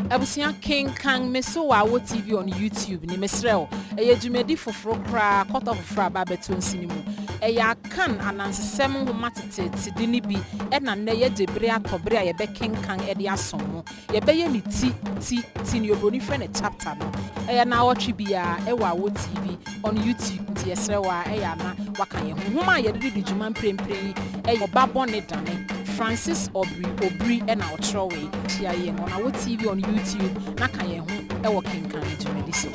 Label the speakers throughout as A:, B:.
A: Abusua kenkan me so wɔ Awo TV on YouTube ni mesrɛ wo. Ɛyɛ dwumadi foforo koraa, kɔtɔ foforo a aba abɛto nsi no mu. Ɛyɛ Akan anansesɛm nhoma teteete de no bi na nnɛ yɛagye bere atɔ bere a yɛbɛkenkan de asom mo. Yɛbɛyɛ no ti, ti, ti, nea oburoni frɛ no chapter no. Ɛyɛ naawɔtwe biara ɛwɔ Awo TV on YouTube nti yɛsrɛ wo ara ɛyɛ a na woaka yɛn ho. Nhoma a yɛde redi dwuma mprempren yi yɛ Ɔba Bɔne Dane, Francis Aubrey Obiri na ɔkyerɛwee. Hyia yɛn on Awo TV on YouTube na ka yɛn ho wɔ Kenkan dwumadi so.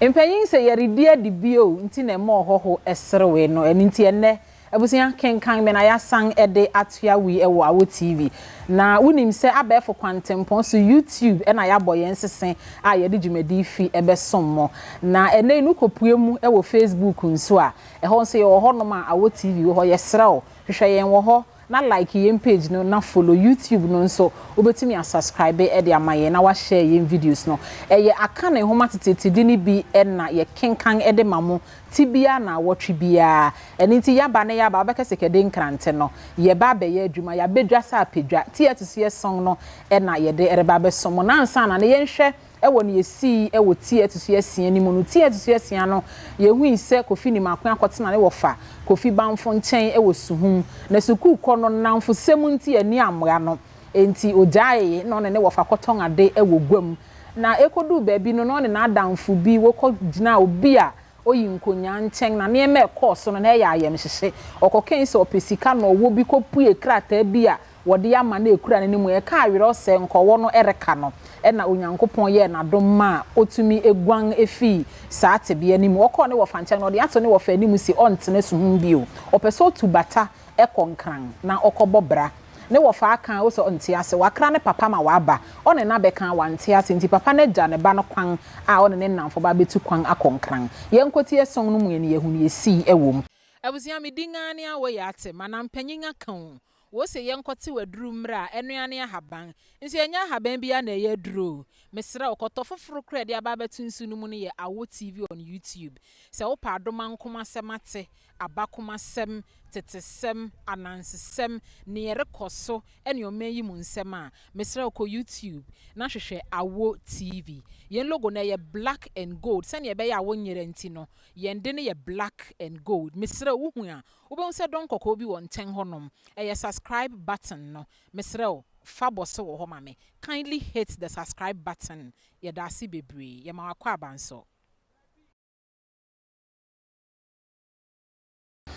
A: Mpanyin sɛ yɛredi adi bio nti na ɛma ɔhɔho serewee no. Ɛno nti ɛnnɛ, abusua, kenkan me na yɛasan de atoa wui wɔ Awo TV. Na wonim sɛ abɛɛfo kwantempɔn so YouTube na yɛabɔ yɛn sese a yɛde dwumadi yi fi bɛsom mo. Na ɛnnɛ yi no wokɔpue mu wɔ Facebook nso a, ɛhɔ nso yɛwɔ hɔnom a Awo TV wɔ hɔ. Yɛsrɛ wo, hwehwɛ yɛn wɔ hɔ na like yɛn page no na follow YouTube no nso wobɛtumi a subscribe de ama yɛn na wa share yɛn videos no. Ɛyɛ Akan nwoma tetetedi no bi na yɛ kenkan de ma mo ti biara naawɔtwe biara. Ɛno nti yaba ne yaba wobɛka sɛ kɛde nkrante no yɛba abɛyɛ adwuma yɛabɛdwa sɛ apɛdwa ti a ɛte so yɛ sɔn no na yɛde reba abɛso mo na ansa na no yɛnhwɛ Wɔ nea esii wɔ ti a ɛto so asia no mu no, ti a ɛto so asia no, yehui sɛ Kofi Nimako akɔtena ne wɔfa, Kofi Bamfo nkyɛn wɔ Suhum. Na sukuukɔ no, nnamfosɛm nti anni ammua no. Enti ogyaee na ɔne ne wɔfa kɔtɔn ade wɔ guam. Na ekoduu baabi no, na ɔne n'adamfo bi wɔkɔgyinaa obi a oyi nkonyaa nkyɛn, na nneɛma a ɛkɔɔ so no, na ɛyɛ ayamhyehye. Ɔkɔkae sɛ ɔpɛ sika na ɔwɔ bi kopuee krataa bi a wɔde ama na ekura no no mu. Ɛkaa awerɛw sɛ nkɔwɔ no reka no na Onyankopɔn yɛɛ no adom maa otumi guan fii saa tebea no mu. Ɔkɔɔ ne wɔfa nkyɛn na ɔde ato ne wɔfa anim se ɔntena suhum bio. Ɔpɛ sɛ otu bata kɔ Nkran na ɔkɔbɔ bra. Ne wɔfa aka o sɛ ɔnte ase. Wakra ne papa ma waba. Ɔne no abɛka a wante ase nti papa no agya ne ba no kwan a ɔne ne nnamfo ba abetu kwan akɔ Nkran. Yɛnkɔtie song no mu na yɛahu nea esii wɔ mu. Abusua me din ara ne Awoye Ate, Mana mpanyin aka o. Wose yɛnkɔtew aduru mmra a, ɛno ara ne ahaban. Nso ɛnyɛ ahaban biara na ɛyɛ aduru o. Mesrɛ wo, kɔtɔ foforo koraa a ɛde aba abɛto nsu no mu no yɛ Awo TV on YouTube. Sɛ wopɛ adomankomasɛm ate, abakomasɛm, tetesɛm, anansesɛm, nea ɛrekɔ so ne ɔman yi mu nsɛm a, mesrɛ wo kɔ YouTube na hwehwɛ Awo TV. Yɛn logo no ɛyɛ black and gold, sɛnea ɛbɛyɛ a wonyera nti no, yɛn de no yɛ black and gold. Mesrɛ wo, wuhu a, Wobɛhu sɛ dɔn kɔkɔɔ bi wɔ nkyɛn hɔnom. Ɛyɛ subscribe button no. Mesrɛ wo, fa bɔ so wɔ hɔ ma me. Kindly hit the subscribe button. Yɛda ase bebree. Yɛma wo akwaaba nso.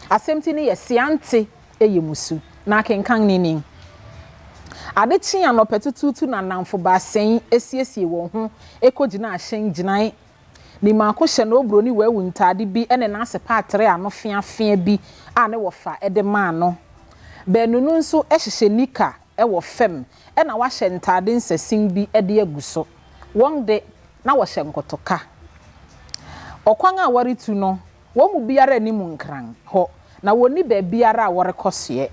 A: Asɛmti no yɛ Seante yɛ musu. Na akenkan no ni, Ade kyee anɔpatutuutu na nnamfo baasa yi siesiee wɔn ho kogyinaa hyɛn gyinae Ne mmaako hyɛ n'oburoni wawu ntade bi ne n'asepaatere ano feafea bi a ne wɔfa de maa no. Baanu no nso hyehyɛ nika wɔ fam na wɔahyɛ ntade nsasin bi de agu so. Wɔn de, na wɔhyɛ nkotoka. Ɔkwan a wɔretu no, wɔn mu biara nnim Nkran hɔ, na wɔnni baabiara a wɔrekɔ soɛ.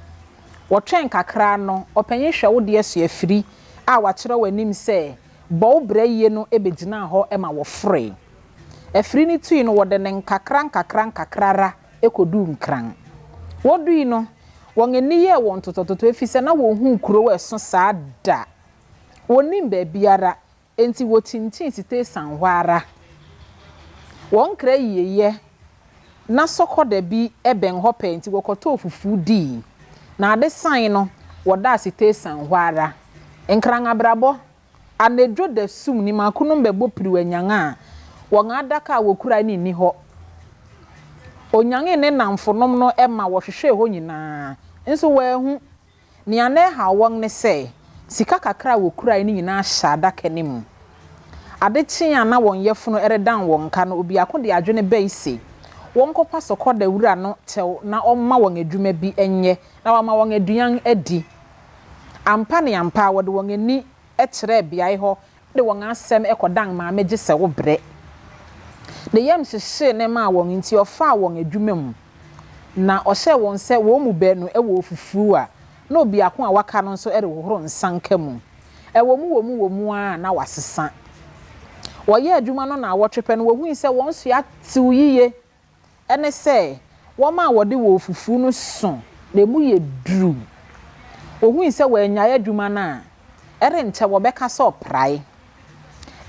A: Wɔtwɛn kakra no, ɔpanyin hwɛwodeɛ so afiri a wɔakyerɛw anim sɛ Bɔ wo bra yie no bɛgyinaa hɔ ma wɔforoe. Afiri no tui no, wɔde no nkakrankakra-nkakra ara kɔduu Nkran. Wɔdui no, wɔn ani yɛɛ wɔn totɔtotɔ efisɛ na wɔnhuu kurow a ɛso saa da. Wɔnnim baabiara, enti wɔkyinkyinii siteesan hɔ ara. Wɔn kra yieyɛ Ná sɔkɔda bi bɛn hɔ pɛɛ nti wɔkɔtɔɔ fufu dii. Na ade sae no, wɔdaa siteesan hɔ ara. Nkran abrabɔ, Anadwo da sum ni makonom bɛbɔ piriw anyan a, wɔn adaka a wokurae no nni hɔ. Onyanee ne nnamfonom no ma wɔhwehwɛɛ hɔ nyinaa, nso wɔanhu. Nea na ɛhaw wɔn ne sɛ, sika kakra a wokurae no nyinaa hyɛ adaka no mu. Ade kyee a na wɔn yafunu redan wɔn ka no, obiako de adwene bae se wɔnkɔpa sɔkɔda wura no kyɛw na ɔmma wɔn adwuma bi nyɛ na wama wɔn aduan adi. Ampa ne ampa, wɔde wɔn ani kyerɛɛ beae hɔ de wɔn asɛm kɔdan Maame gye sɛ wobrɛ. Ne yam hyehyee no maa wɔn nti ɔfaa wɔn adwuma mu, na ɔhyɛɛ wɔn sɛ wɔn mu baanu wɔ ofufuw a na obiako a waka no nso rehohoro nsanka mu. Ɛwɔ mu wɔ mu wɔ mu ara na wɔasesa. Wɔyɛɛ adwuma no nnawɔtwe pɛ no, wohui sɛ wɔn so atew yiye. Ɛne sɛ, wɔn a wɔde wɔn fufuw no sõ na emu yɛ duru. Wohui sɛ wɔannyae adwuma no a, Ɛrenkyɛ wɔbɛka sɛ ɔprae.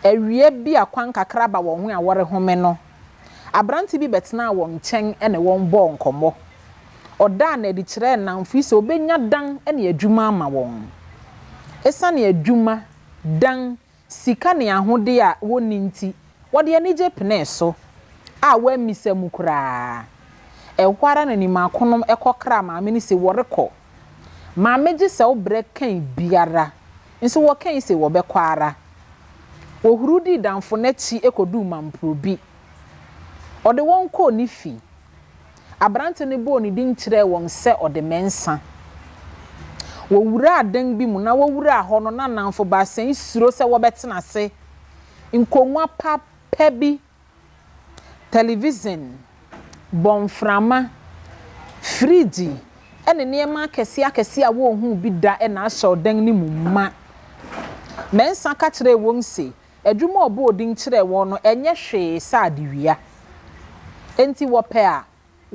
A: Awia bi a kwan kakra ba wɔn ho a wɔrehome no, aberante bi bɛtenaa wɔn nkyɛn ne wɔn bɔɔ nkɔmmɔ. Ɔdaa no adi kyerɛɛ nnamfo yi sɛ obenya dan ne adwuma ama wɔn. Esiane adwuma, dan, sika ne ahode a wonni nti, wɔde anigye penee so a wɔammisa mu koraa. Ɛhɔ ara na Nimakonom kɔkraa maame no se wɔrekɔ. Maame gye sɛ wo brɛ kɛn biara, nso wɔkɛn se wɔbɛkɔ ara. Wɔhuruw dii damfo no akyi koduu Mamprobi. Ɔde wɔn kɔɔ ne fi. Aberante no bɔɔ ne din kyerɛɛ wɔn sɛ ɔde Mensah. Wɔwuraa dan bi mu na wɔwuraa hɔ no na nnamfo baasa yi suro sɛ wɔbɛtena ase. Nkongua pa bi, television, bɔmframa, frigye ne nneɛma akɛseɛ akɛseɛ a wɔnhuu bi da na ahyɛ ɔdan no mu ma. Mensah ka kyerɛɛ wɔn se adwuma a ɔbɔɔ din kyerɛɛ wɔn no nyɛ hwee sɛ adewia. Enti wɔpɛ a,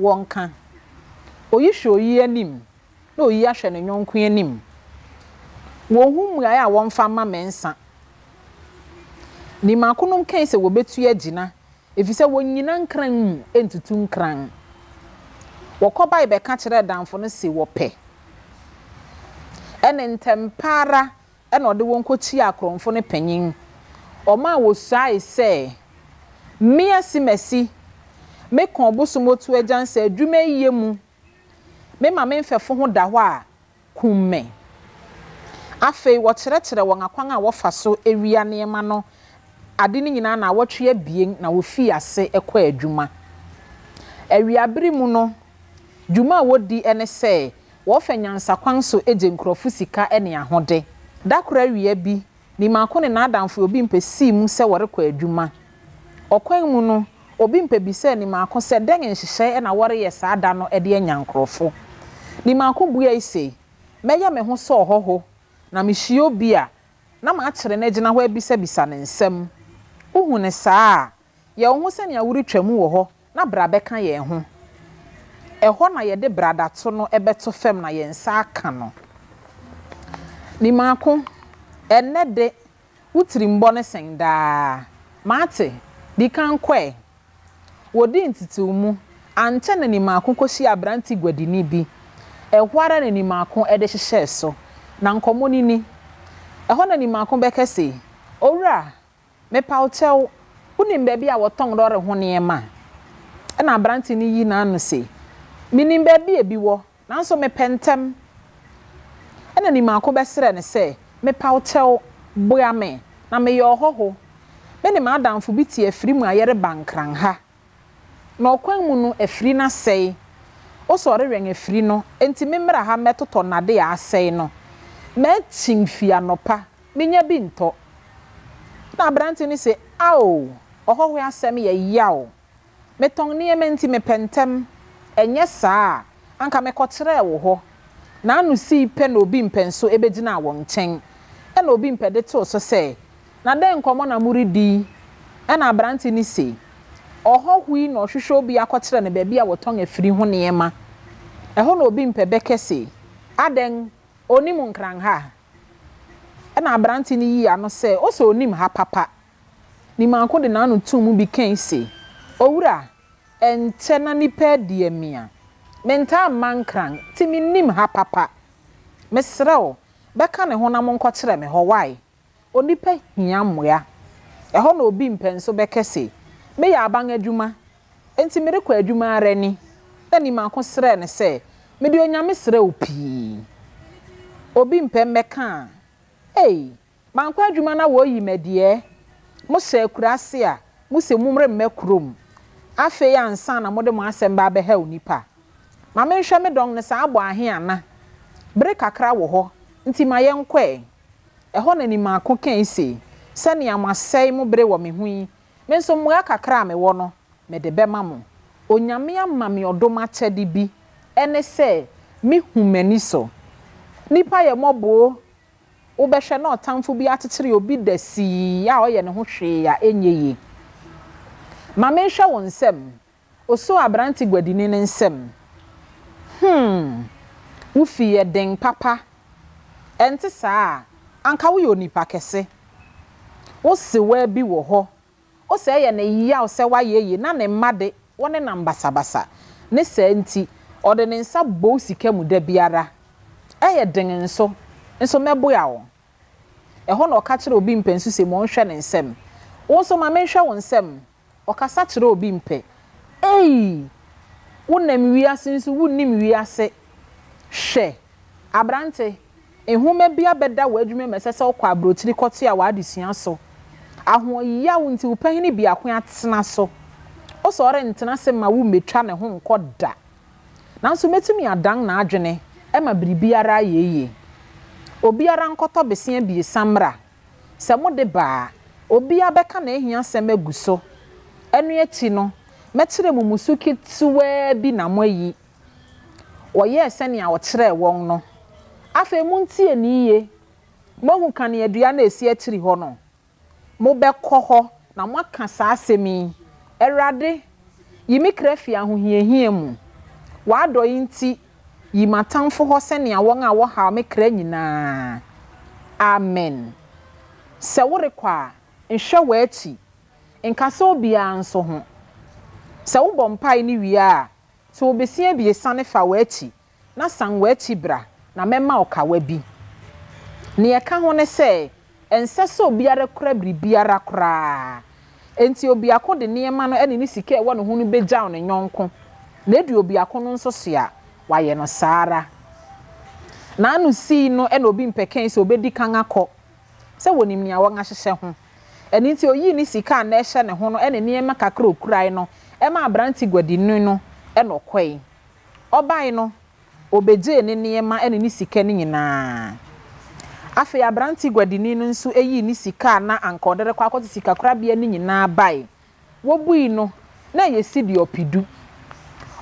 A: wɔnka. Oyi hwɛ oyi anim na oyi ahwɛ ne yɔnko anim. Wɔnhu mmuae a wɔmfa mma Mensah. Nimakonom kae sɛ wɔbɛtu agyina efisɛ wɔnnyina nkran mu ntutu nkran. Wɔkɔbae bɛka kyerɛɛ damfo no se wɔpɛ. Ɛne ntɛmpa ara na ɔde wɔn kɔkyiaa akorɔmfo no panyin. Ɔmaa wɔsuae sɛ, Me asimasi, me kɔn bosom otu agyan sɛ adwuma yi yɛ mu, me ma me mfɛfo ho da hɔ a, kum me. Afei wɔkyerɛkyerɛ wɔn akwan a wɔfa so wia nneɛma no ade no nyinaa nnawɔtwe abien na wofii ase kɔɔ adwuma. Awiabere mu no, dwuma a wodi ne sɛ wɔfa nyansakwan so gye nkurɔfo sika ne ahode. Da koro awia bi, Nimako ne n'adamfo Obimpeh sii mu sɛ wɔrekɔ adwuma. Ɔkwan mu no, Obimpeh bisaa Nimako sɛ dɛn nhyehyɛe na wɔreyɛ saa da no de anya nkurɔfo. Nimako buae se, Mɛyɛ me ho sɛ ɔhɔho, na mihyia obi a, na makyere no agyina hɔ abisabisa no nsɛm. Wuhu no saa a, yɛ wo ho sɛnea woretwam wɔ hɔ na bra bɛka yɛn ho. Ɛhɔ na yɛde bradato no bɛto fam na yɛn nsa aka no. Nimako, ɛnnɛ de, wo tirimbɔ no sen daa. Mate, di kan kɔ ɛ. Wodii ntetewmu. Ankyɛ na Nimako kohyiaa aberante guadini bi. Ɛhɔ ara na Nimako de hyehyɛɛ so. Na nkɔmmɔ no ni. Ɛhɔ na Nimako bɛka se, Owura, Mepa wo kyɛw, wunim baabi a wɔtɔn lɔre ho nneɛma? Ɛnna aberante no yii n'ano se, Minim baabi a ebi wɔ, nanso mepɛ ntɛm. Ɛnna Nimako bɛsrɛɛ no sɛ, Mepa wo kyɛw, boa me, na meyɛ ɔhɔho. Me ne m'adamfo bi te afiri mu a yɛreba Nkran ha. Na ɔkwan mu no, afiri no asɛe. Wosɛ ɔrewɛn afiri no, enti memmra ha mmɛtotɔ nnade a asɛe no. Makyin fi anɔpa, minnya bi ntɔ. Ɛnna aberante no se, Ao, ɔhɔho asɛm yɛ yaw. Metɔn nneɛma nti mepɛ ntɛm. Ɛnyɛ saa a, anka mekɔkyerɛɛ wo hɔ. N'ano sii pɛ na obi mpɛ nso begyinaa wɔn nkyɛn. Ɛnna obi mpɛ de too so sɛ, Na dɛn nkɔmmɔ na moredi yi? Ɛnna aberante no se, Ɔhɔho yi na ɔhwehwɛ obi akɔkyerɛ no baabi a wɔtɔn afiri ho nneɛma. Ɛhɔ na obi mpɛ bɛkɛ se, Adɛn, onnim Nkran ha? Ɛnna aberante no yii ano sɛ, Ose onim ha papa. Nimanko de n'ano too mu bi kae se, Owura, ɛnkyɛ na nnipa adi amia. Mentaa mma Nkran, nti minnim ha papa. Mesrɛ wo, bɛka ne ho na monkɔkyerɛ me hɔ, wae? Onipa hia mmoa. Ɛhɔ na obi mpɛ nso bɛkɛ se, Meyɛ aban adwuma, enti merekɔ adwuma ara ni. Na Nimako srɛɛ no sɛ, Mede Onyame srɛ wo pii. Obi mpɛ mmɛka a, Ei, mankɔ adwuma na wɔreyi me adi ɛ? Mohyɛ akuraase a, mose momremmɛ kurom. Afei ansa na mode mo asɛm ba abɛhaw nnipa. Ma menhwɛ me dɔn no saa abɔ ahe ana? Bere kakra wɔ hɔ, nti ma yɛnkɔ ɛ. Ɛhɔ na Nimako kae se, Sɛnea moasɛe mo bere wɔ me ho yi, me nso mmoa kakra a mewɔ no, mede bɛma mo. Onyame ama me ɔdom akyɛde bi, ɛne sɛ, mihu m'ani so. Nnipa yɛ mmɔbɔ o, wobɛhwɛ na ɔtamfo bi akyekyere obi da sii a ɔyɛ ne ho hwee a ɛnyɛ yie. Ma menhwɛ wo nsam, Osoo aberante guadini no nsam. Hmm, wo fi yɛ den papa. Ɛnte saa a, Anka woyɛ onipa kɛse. Wo sewaa bi wɔ hɔ, ose ɛyɛ no yaw sɛ wayɛ eyi na ne mma de, wɔnenam basabasa. Ne saa nti, ɔde ne nsa bɔ wo sika mu da biara. Ɛyɛ den nso, nso mɛboa wo. Ɛhɔ na ɔka kyerɛ obi mpɛ nso se ma ɔnhwɛ ne nsam. Wo nso ma menhwɛ wo nsam. Ɔkasa kyerɛ obi mpɛ. Ei! Wonam wiase nso wunnim wiase. Hwɛ! Aberante, nhoma bi abɛda w'adwuma mu a ɛsɛ sɛ wokɔ aburokyiri kɔtoa w'adesua so. Ahoɔyaw nti wo panyin biako atena so. Ose ɔrentena ase mma wummetwa ne ho nkɔ da. Nanso metumi adan n'adwene ma biribiara ayɛ yiye. Obiara nkɔtɔ bese abiɛsa mmra. Sɛ mode ba a, obiara bɛka n'ahiasɛm agu so. Ɛno akyi no, mɛkyerɛ mo mmusu ketewaa bi na moayi. Wɔyɛɛ sɛnea ɔkyerɛɛ wɔn no. Afei muntie no yiye. Moahu kaneadua no a esi akyiri hɔ no? Mobɛkɔ hɔ na moaka saa asɛm yi, 'Awurade, yi me kra fi ahohiahia mu. W'adɔe nti, yi m'atamfo hɔ sɛnea wɔn a wɔhaw me kra nyinaa. Amen. Sɛ worekɔ a, nhwɛ w'akyi. Nkasa obiara nso ho. Sɛ wobɔ mpae no wie a, To bese abiɛsa no fa w'akyi, na san w'akyi bra, na mɛma wo kawa bi. Nea ɛka ho ne sɛ, ɛnsɛ sɛ obiara kura biribiara koraa. Enti obiako de nneɛma no ne ne sika a ɛwɔ ne ho no begyaw ne yɔnko, na edu obiako no nso so a, wayɛ no saa ara. N'ano sii no na obi mpɛkɛn sɛ obedi kan akɔ, sɛ wonim nea wɔahyehyɛ ho. Ɛno nti oyii ne sika a na ɛhyɛ ne ho no ne nneɛma kakra a okurae no maa aberante guadini no na ɔkɔe. Ɔbae no, obegyee ne nneɛma ne ne sika no nyinaa. Afei aberante guadini no nso yii ne sika a na anka ɔde rekɔ akɔto sikakorabea no nyinaa bae. Wobui no, na ɛyɛ sidi ɔpedu.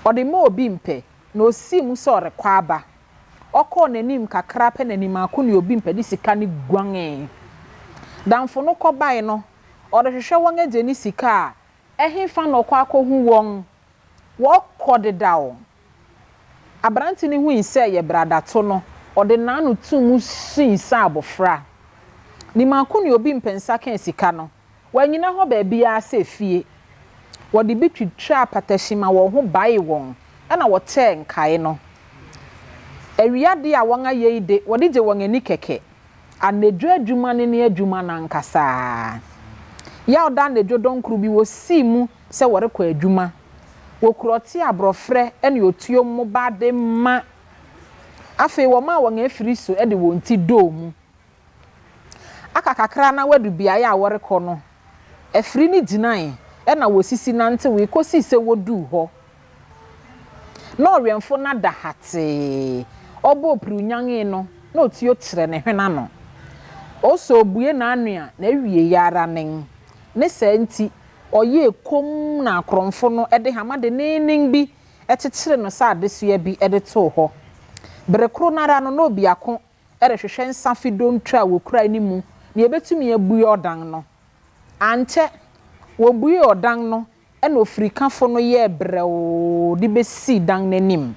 A: Ɔde maa obi mpɛ, na osii mu sɛ ɔrekɔ aba. Ɔkɔɔ n'anim kakra pɛ na Nimako ne obi mpɛ de sika no guanee. Damfo no kɔbae no, ɔrehwehwɛ wɔn agye ne sika a, ɛhefa na ɔkɔ akɔhu wɔn? Wɔkɔ dedaw. Aberante no hui sɛ ɛyɛ bradato no, ɔde n'ano too mu sui sɛ abofra. Nimako ne obi mpɛ nsa kaa sika no, Wɔannyina hɔ baabiara sɛ fie. Wɔde bi twitwaa apatashi ma wɔn ho baee wɔn, ɛnna wɔkyɛɛ nkae no. Awia de a wɔayɛ yi de, wɔde gye wɔn ani kɛkɛ. Anadwo adwuma no ne adwuma no ankasa. Yawda anadwo dɔnkoro bi, wosii mu sɛ wɔrekɔ adwuma. Wokura ɔte aborɔfrɛ ne otuo mmoba de ma. Afei wɔmaa wɔn afiri so de wɔn ti dɔɔ mu. Aka kakra na wɔadu beae a wɔrekɔ no, afiri no gyinae na wosisi nantewee kosii sɛ woduu hɔ. Ná ɔwɛmfo no ada hatee. Ɔbɔɔ piriw nyanee no, na otuo kyerɛ ne hwene ano. Ose obue n'ano a, n'awiei ara nen. Ne saa nti, ɔyɛɛ komm na akorɔmfo no de hama denneennen bi kyekyeree no sɛ adesoa bi de too hɔ. Bere koro no ara no, na obiako rehwehwɛ nsafe donto a wokurae no mu nea ebetumi abue ɔdan no. Ankyɛ, wobuee ɔdan no na ofirikafo no yɛɛ brɛoo de besii dan no anim.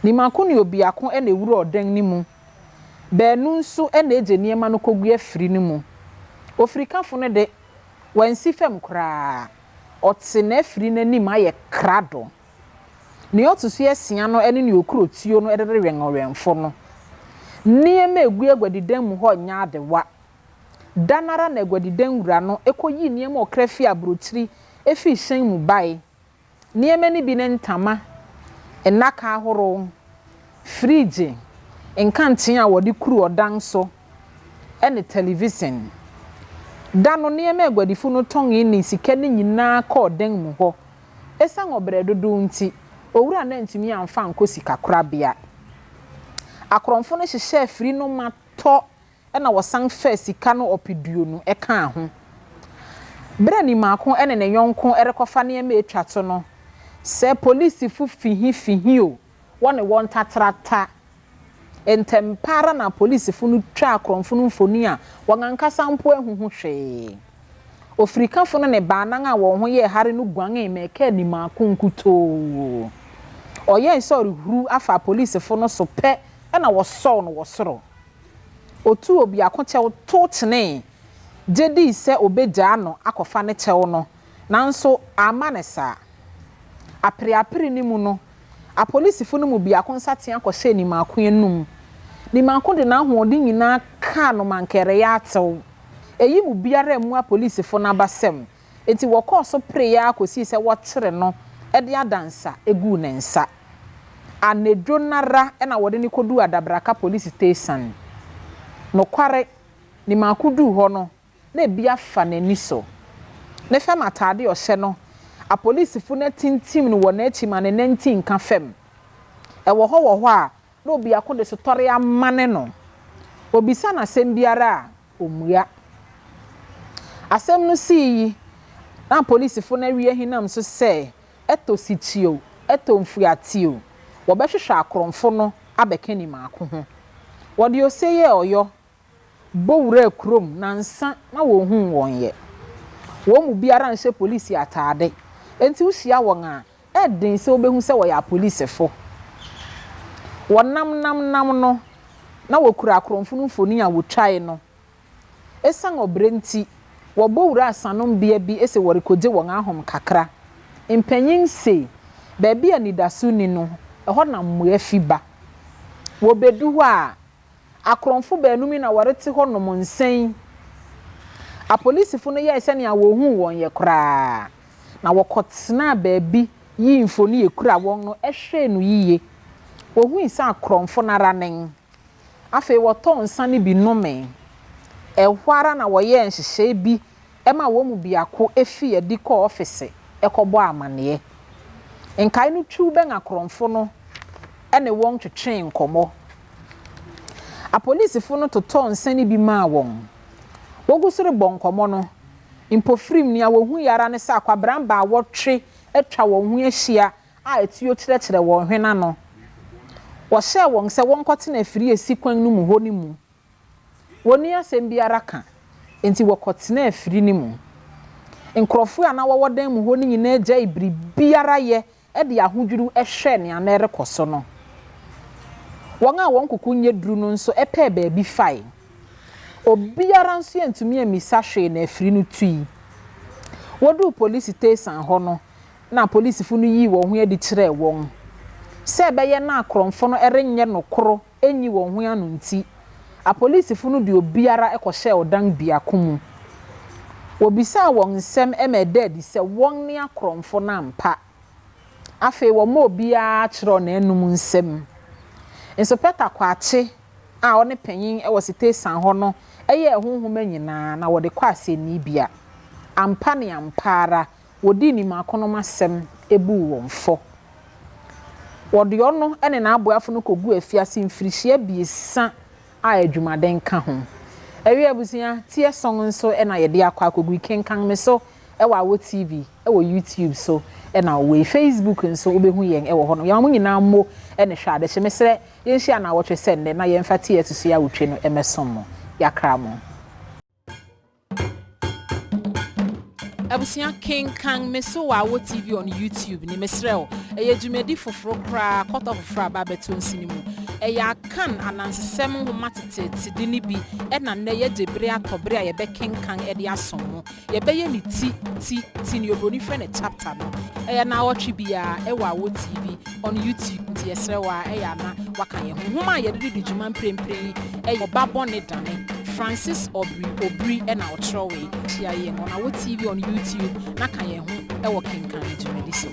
A: Nimako ne obiako na ewuraa ɔdan no mu. Baanu nso na egye nneɛma no kogu afiri no mu. Ofirikafo no de, wansi fam koraa. Ɔte n'afiri no anim ayɛ krado. Nea ɔto so asia no ne nea okura otuo no de rewɛn ɔwɛmfo no. Nneɛma a egu aguadidan mu hɔ nyɛ adewa. Da no ara na aguadidan wura no koyii nneɛma a ɔkra fii aburokyiri fii hyɛn mu bae. Nneɛma no bi ne ntama, nnaka ahorow, frigye, nkankyee a wɔde kuru ɔdan so, ne television. Da no, nneɛma a aguadifo no tɔnee ne sika no nyinaa kɔɔ dan mu hɔ. Esiane ɔbrɛ dodow nti, owura no antumi amfa ankɔ sikakorabea. Akorɔmfo no hyehyɛɛ afiri no ma tɔ na wɔsan faa sika no ɔpeduonu kaa ho. Bere a Nimako ne ne yɔnko rekɔfa nneɛma a etwa to no, sɛ polisifo fi he fi he o, wɔne wɔn tatrata. Ntɛm pa ara na apolisifo no twaa akorɔmfo no mfoni a wɔn ankasa mpo anhu ho hwee. Ofirikafo no ne baanan a wɔn ho yɛɛ hare no guanee ma ɛkaa Nimako nkutoo. Ɔyɛe sɛ ɔrehuruw afa apolisifo no so pɛ na wɔsɔw no wɔ soro. Otuu obiako kyɛw tow kyenee, gye dii sɛ obegyaa no akɔfa ne kyɛw no, nanso amma no saa. Apereapere no mu no, apolisifo no mu biako nsateaa kɔhyɛɛ Nimako anum. Nimako de n'ahoɔden nyinaa kaa no ma anka ɛreyɛ atew. Eyi mu biara ammu apolisifo no abasam, enti wɔkɔɔ so peree ara kosii sɛ wɔkyeree no de adansa guu ne nsa. Anadwo no ara na wɔde no koduu Adabraka polisi stesan. Nokware, Nimako duu hɔ no, na ebi afa n'ani so. Ne fam atade a ɔhyɛ no, apolisifo no atintim no wɔ n'akyi ma ne nantin ka fam. Ɛwɔ hɔ wɔ hɔ a, na obiako de sotɔre amane no. Obisa no asɛm biara a, ommua. Asɛm no sii yi, na apolisifo no awie ahinam so sɛ ɛtɔ sikyi o, ɛtɔ mfuate o, wɔbɛhwehwɛ akorɔmfo no abɛka Nimako ho. Wɔde ose yɛɛ ɔyɔ bɔ wuraa kurom nnansa na wonhuu wɔn yɛ. Wɔn mu biara nhyɛ polisi atade, enti wuhyia wɔn a, ɛyɛ den sɛ wubehu sɛ wɔyɛ apolisifo. Wɔnam nam nam no, na wokura akorɔmfo no mfoni a wotwae no. Esiane ɔbrɛ nti, wɔbɔ wuraa asanombea bi se wɔrekogye wɔn ahome kakra. Mpanyin se, baabi a anidaso nni no, ɛhɔ na mmoa fi ba. Wobedu hɔ a, Akorɔmfo baanum yi na wɔrete hɔ nom nsa yi. Apolisifo no yɛe sɛnea wonhuu wɔn yɛ koraa, na wɔkɔtenaa baabi yii mfoni a ekura wɔn no hwɛɛ no yiye. Wohui sɛ akorɔmfo no ara nen. Afei wɔtɔɔ nsa no bi nomee. Ɛhɔ ara na wɔyɛɛ nhyehyɛe bi ma wɔn mu biako fii adi kɔɔ ɔfese kɔbɔɔ amanneɛ. Nkae no twiw bɛn akorɔmfo no ne wɔn twetwee nkɔmmɔ. Apolisifo no totɔɔ nsa no bi maa wɔn. Wogu so rebɔ nkɔmmɔ no, mpofirim nea wohui ara ne sɛ akwabran baawɔtwe atwa wɔn ho ahyia a atuo kyerɛkyerɛ wɔn hwene ano. Wɔhyɛɛ wɔn sɛ wɔnkɔtena afiri a esi kwan no mu hɔ no mu. Wɔnni asɛm biara ka, enti wɔkɔtenaa afiri no mu. Nkurɔfo a na wɔwɔ dan mu hɔ no nyinaa gyaee biribiara yɛ de ahodwiriw hwɛɛ nea na ɛrekɔ so no. Wɔn a wɔn koko nyɛ duru no nso pɛɛ baabi fae. Obiara nso antumi ammisa hwee na afiri no tui. Woduu polisi teesan hɔ no, na apolisifo no yii wɔn ho adi kyerɛɛ wɔn. Sɛ ɛbɛyɛ na akorɔmfo no renyɛ nokoro nyi wɔn ho ano nti, apolisifo no de obiara kɔhyɛɛ ɔdan biako mu. Wobisaa wɔn nsɛm ma ɛdaa adi sɛ wɔn ne akorɔmfo no ampa. Afei wɔmaa obiara kyerɛw n'anom nsɛm. Nsopɛta Kwakye a ɔne panyin wɔ siteesan hɔ no yɛɛ ho nhoma nyinaa na wɔde kɔɔ asɛnniibea. Ampa ne ampa ara, Wodii Nimakonom asɛm buu wɔn fɔ. Wɔde ɔno ne n'aboafo no koguu afiase mfirihyia abiɛsa a adwumaden ka ho. Awiei abusua, teɛ sɔn nso na yɛde akɔ akogu yi. Kenkan me so wɔ Awo TV wɔ YouTube so na ɔwɔ yi. Facebook nso wobɛhu yɛn wɔ hɔnom. Yɛma mo nyinaa mmo ne hwɛ adehye. Mesrɛ yɛnhyia naawɔtwe sɛ nnɛ na yɛmfa teɛ asusu awotwe no mmɛsom mo. Yɛakra mo. Abusua kenkan me so wɔ Awo TV on YouTube ni mesrɛ wo. Ɛyɛ dwumadi foforo koraa, kɔtɔ foforo a aba abɛto nsi no mu. Ɛyɛ Akan anansesɛm nhoma teteete de no bi na nnɛ yɛgye bere atɔ bere a yɛbɛkenkan de asom mo. Yɛbɛyɛ no ti, ti, ti, nea obroni frɛ no chapter no. Ɛyɛ naawɔtwe biara wɔ Awo TV on YouTube nti yɛsrɛ wo ara ɛyɛ a na woaka yɛn ho. Nhoma a yɛde redi dwuma mprempren yi yɛ Ɔba Bɔne Dane, Francis Aubrey Obiri na ɔkyerɛwee. Hyia yɛn on Awo TV on YouTube na ka yɛn ho wɔ Kenkan dwumadi so.